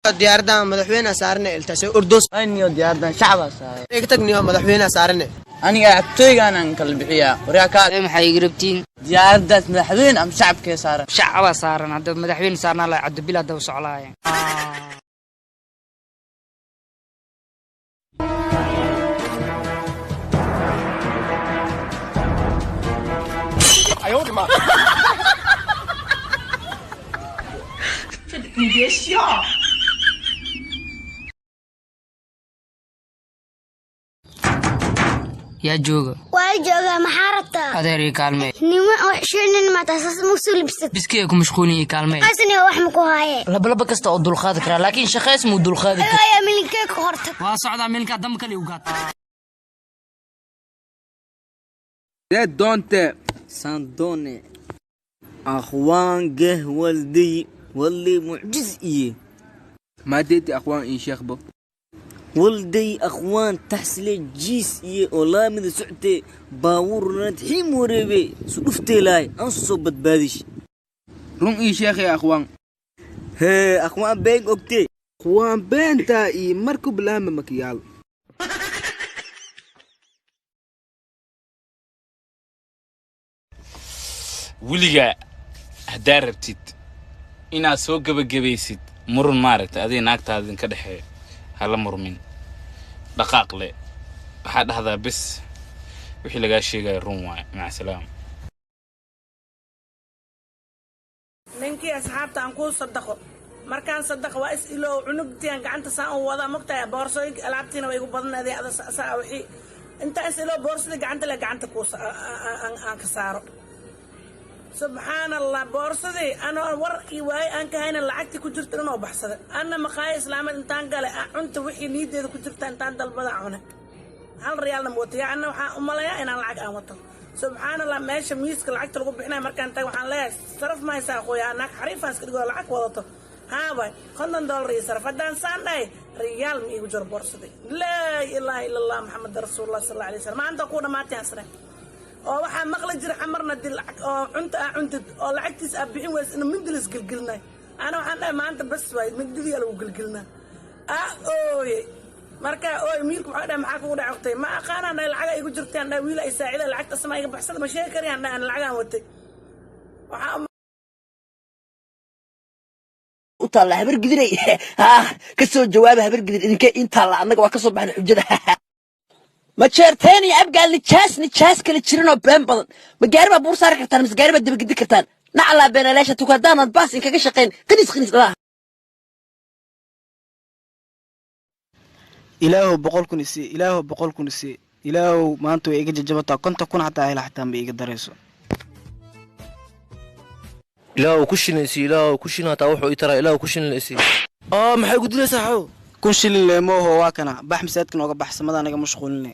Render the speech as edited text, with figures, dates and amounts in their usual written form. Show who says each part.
Speaker 1: Diyaaradan madaxweyne saarne iltaas ordos.
Speaker 2: Aniyo diyaaradan shacbaa saaran.
Speaker 1: Iga tagniyo, madaxweyne saarne.
Speaker 2: Aniga cabtooygaan kala bixiyaa, waryaa kaa.
Speaker 3: Maxay iga rabtiin?
Speaker 2: Diyaaraddaas madaxweyne ama shacabkee saaran?
Speaker 3: Shacabaa saaran. Hadda madaxweyne saarnaa la Cabdibil hadda u soclaaya. Yaa jooga?
Speaker 4: Waa joogaa, maxaa rabtaa?
Speaker 3: Adeer, ii kaalmee.
Speaker 4: Nima wax shilin maata saas musu libsat.
Speaker 3: Biskee ku mashquulin, ii kaalmee.
Speaker 4: Qasni wax ma ku haaye.
Speaker 3: Labalaba kasta oo dulqaadi karaa, laakiin shaqays muu dulqaadi karaa.
Speaker 4: Ayaa milinkee ka hortag.
Speaker 3: Waa socdaa milinkaa damba kale u gaata.
Speaker 5: Doonte.
Speaker 2: Sandone akhwaan geh walday walday mucjiz iye.
Speaker 5: Maadeeti akhwaan ii sheekhbo.
Speaker 2: Walday akhwaan taxsile jiis iye oo laamida soctee baabuurnad xiim wareebe su dhuftee lahay aan soo badbaadish.
Speaker 5: Run ii sheekhay akhwaan.
Speaker 2: Hee, akhwaan been ogtee.
Speaker 5: Akhwaan beentaa ii marku bilaama makiyaal.
Speaker 6: Weligaa haddaa rabtid inaad soo gebagabaysid murun, maaragta, adiga naagtaada idinka dhexeeyo, hala murmin, dhaqaaq le. Waxaa dhahdaa, "Bes, wixii lagaa sheegaya run waaye, maca salaama."
Speaker 7: Ninkii asxaabta aan kuu sadaqo, markaan sadaqa waa is iloow. Cunugtiaan gacanta saan u wada mogtahay, boorsooyinka alaabtiina way igu badanaday. Ada saa wixii intaa is iloow, boorsadii gacanta le gacanta kuu aan ka saaro. Subxaan Allah, boorsadii anoo war iyo waaye aan ka hayna, lacagtii ku jirta dhan oo baxsaday. Anna maqaayo islaameed intaan galay, cunta wixii niideeda ku jirta intaan dalbada cune, hal riyaalna ma wato. Yaa anna waxaan u malayaa inaan lacag aan wato. Subxaan Allah, meesha miiska lacagta lagu bixinayo markaan tago, waxaan leeyahay, "Saraf ma haysaa?" Qoyaa naag xariifaan iska dhigoo lacag wadato. Haabay, $50 iyo saraf. Haddaan saan dhahay, riyaal ma iigu jiro boorsaday. Laa ilaaha ila Allah, Maxamed rasuulullah sal alla alay wasalam. Maanta kuu dhammaatay asre oo waxaa maqli jira xamarna dil oo cunta aa cuntid oo lacagtiis aa bixin weysa ina mindilis gelgelinay. Ana waxaan dhahay, maanta bas waay, mindidiyaa lagu gelgelinaa. Aa ooye, markaa ooy, miilku waxaa dhahay, "Maxaa kugu dhacogtay?" "Ma aqaanaan," dhahay, "lacaga igu jirtaan," dhahay. "Wiil ay saacida lacagta asmaa iga baxsada, ma sheegi karayaan," dhahay, "aan lacagaan watay." Waxaa
Speaker 8: U taalla Habar Gidiray ha ka soo jawaaba. Habar Gidir idinkee in taalla? Annaga waa ka soo baxnay xujada. Ma jeerteen iyo Abgaal nijaas nijaas kala jirinoo been badan. Ma gaari baa buur saari kartaan mise gaari baa dabagedi kartaan? Naclaa beenaleesha tuka haddaanad baas inkaga shaqayn qiniis qiniis dhalaa.
Speaker 9: Ilaahow 100,000 isii, Ilaahow 100,000 isii, Ilaahow maanta way iga jajabataa. 50,000 xataa hela, xataa ma iiga darayso.
Speaker 10: Ilaahu ku shilinsi, Ilaahu ku shilin, hataa wuxuu ii taraa. Ilaahu ku shilin isi. Oo maxay ku dilaysaa xow?
Speaker 9: 1000 shilin leemooho, waa kana. Bax masaajidka nooga bax, samada naga mashquuline.